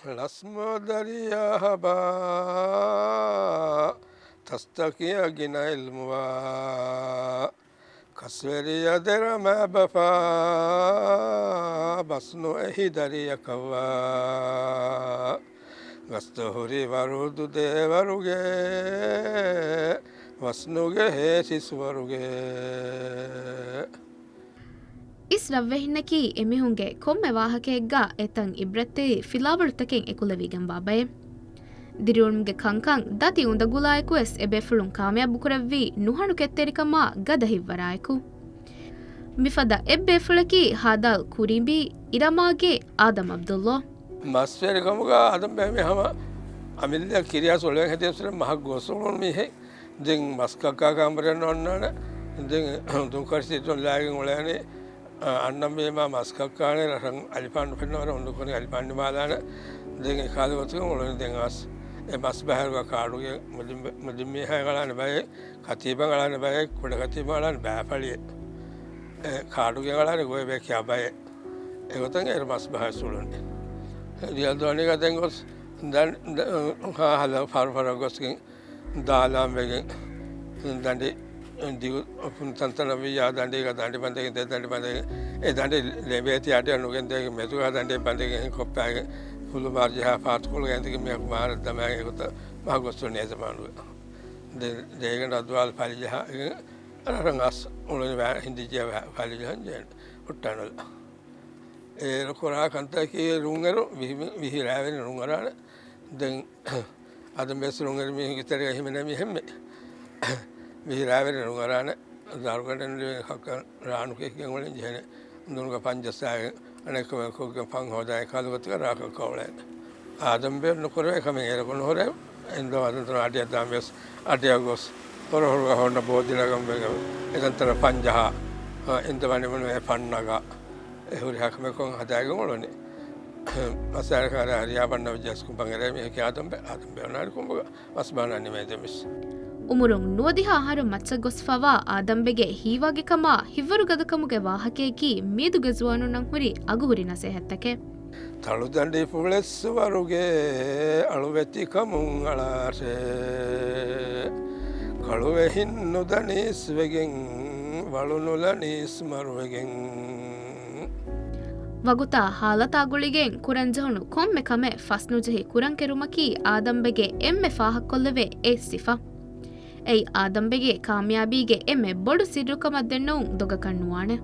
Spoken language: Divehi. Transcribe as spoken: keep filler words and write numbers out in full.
ޅަސްމޯ ދަރިޔާ ހަބާ، ތަސްތަކިޔަ ގިނަ އިލްމުވާ. ކަސްވެރިޔަ ދެރަ މާބަފާ، ބަސްނު އެހި ދަރިޔަކަށްވާ. ގަސްތު ހުރި ވަރުދު ދޭވަރުގެ، ވަސްނުގެ ހޭ ސިސްވަރުގެ. އިސް ރަށްވެހިންނަކީ އެމީހުންގެ ކޮންމެ ވާހަކައެއްގަ އެތަން އިބްރަތްތެރި ފިލާވަޅުތަކެއް އެކުލެވިގެންވާ ބައެއް. ދިރިއުޅުމުގެ ކަންކަން ދަތި އުނދަގުލާއެކުވެސް އެބޭފުޅުން ކާމިޔާބުކުރެއްވީ ނުހަނު ކެތްތެރިކަމާ ގަދަ ހިތްވަރާއެކު. މިފަދަ އެއްބޭފުޅަކީ ހާދާލް ކުރީބީ އިރަމާގެ އާދަމް ޢަބްދުﷲ. މަސްވެރިކަމުގަ އާދަމް ބެ މި ހަމަ އަމިއްލަ ކިރިޔާސް އޮޅެން ހެދިޔަސް މަހަށް ގޮސް އުޅުނު މީހެއް. ދެން މަސްކައްކާ ކާނބަރެއް ނޯންނާނެ. ދެން ދުންކަރި ސިއްރުން ލާގެން އުޅޭނެ. އަންނަން ވީމާ މަސްކައްކާނެ ރަށަށް އަލިފާން ނުފެންނަވަރަށް އުނދުކޮށް އަލިފާން ނިމާލާނެ. ދެން އެކާލު ގޮތުގަ އުޅުނު ދެން އަސް އެ މަސް ބަހައިރުގަ ކާޑުގެ މުދި-، މުދިން މީހާ އަޅާނެ ބައެއް، ކަތީބަށް އަޅާނެ ބައެއް، ކުޑަ ކަތީބަށް އަޅާނެ ބައިފަޅިއެއް. އެ ކާޑުގެ އަޅާނެ ގޮވޭ ބައެއް ކިޔާ ބައެއް. އެގޮތަށް އޭރު މަސް ބަހައި ސުޅުނީ. ރިޔަލްދޯނީގަ ދެން ގޮސް ދަން-، ދަ-، ހާ ހަލަ ފަރުފަރަށް ގޮސްގެން ދާލާން ވެގެން ދަނޑި ދިގު ތަންތަނަށް ވިއްޔާ ދަނޑީގަ ދަނޑި ބަނދެގެން ދެ ދަނޑި ބަނދެގެން އެ ދަނޑި ލެބޭތީ އަޑިއަށް ނުގެންދޭގެން މެދުގަ ދަނޑި ބަނދެގެން ކޮއްޕާގެން ފުލު މާރު ޖަހާ ފާތުކޮޅުގަ އެނދިގެން މީހަކު މާރަށް ދަމާގެން އެގޮތަށް މަހަށް ގޮސް ނޭޒަމާނުގަ. ދެ-، ދޭގަނޑު އަދުވާލު ފަލިޖަހާ އަރަށް އަސް އުޅުނި ވަ-، ހިނދިއްޖެ ވަ-، ފަލިޖަހަން ޖެހެން ހުއްޓާނުލާ. އޭރު ކުރާ ކަންތަކީ ރުންއެރު ވިހި-، ވިހި ރާވެރި ރުންއަރާނެ. ދެން އަދަ ބޭސް ރުންއެރު މީހުންގެ ތެރޭގަ ހިމެނޭ މީހެއްމެ. ވިހި ރާވެރި ރުންއަރާނެ. ދަރުގަނޑެއް ނުލިބޭ ކައްކަ ރާނުކެހިގެން އުޅެން ޖެހޭނެ. ދުނުގަ ފަން ޖައްސާގެން އަނެއްކަމެއް ކޮށްގެން ފަން ހޯދާ އެކާލު ގޮތުގަ ރާކައްކަ އުޅޭނެ. އާދަމްބެ ނުކުރެވޭ ކަމެއް އޭރަކު ނުހުރޭ. އިންދަ އަދަންތަނަށް އަޑިއަށް ދާން ވެސް އަޑިއަށް ގޮސް ހުރަހުރުގަ ހޮންނަ ބޯ ދިނަގަން ވެގެން އެދަންތަނަށް ފަން ޖަހާ. އިންދަ ވަނިވަނު އެ ފަންނަގަ އެ ހުރިހާ ކަމެއް ކޮށް ހަދާގެން އުޅުނީ. މަސާރަކާރާ ހަރިޔާ ބަންނަ ވެއްޖެސް ކުން ބަނގެރޭ މީހަކީ އާދަމްބެ، އާދަމްބެ އޮނާނެ ކުނބުގަ މަސް ބާނާ ނިމޭދެމިސް. އުމުރުން ނުވަދިހަ އަހަރު މައްޗަށް ގޮސްފަވާ އާދަމްބެގެ ހީވާގިކަމާ ހިއްވަރުގަދަކަމުގެ ވާހަކަޔަކީ މީދުގެ ޒުވާނުންނަށް ހުރި އަގުހުރި ނަސޭހަތްތަކެއް. ތަޅުދަނޑި ފުޅެއްސުވަރުގެ އަޅުވެތިކަމުން އަޅާށޭ. ކަޅުވެހިން ނުދަނީސް ވެގެން، ވަޅު ނުލަނީސް މަރުވެގެން. ވަގުތާ ހާލަތާ ގުޅިގެން ކުރަންޖެހުނު ކޮންމެ ކަމެއް ފަސްނުޖެހި ކުރަން ކެރުމަކީ އާދަމްބެގެ އެންމެ ފާހަގަކޮށްލެވޭ އެއް ސިފަ. އެއީ އާދަމްބެގެ ކާމިޔާބީގެ އެންމެ ބޮޑު ސިއްރުކަމަށް ދެންނެވުން ދޮގަކަށް ނުވާނެ.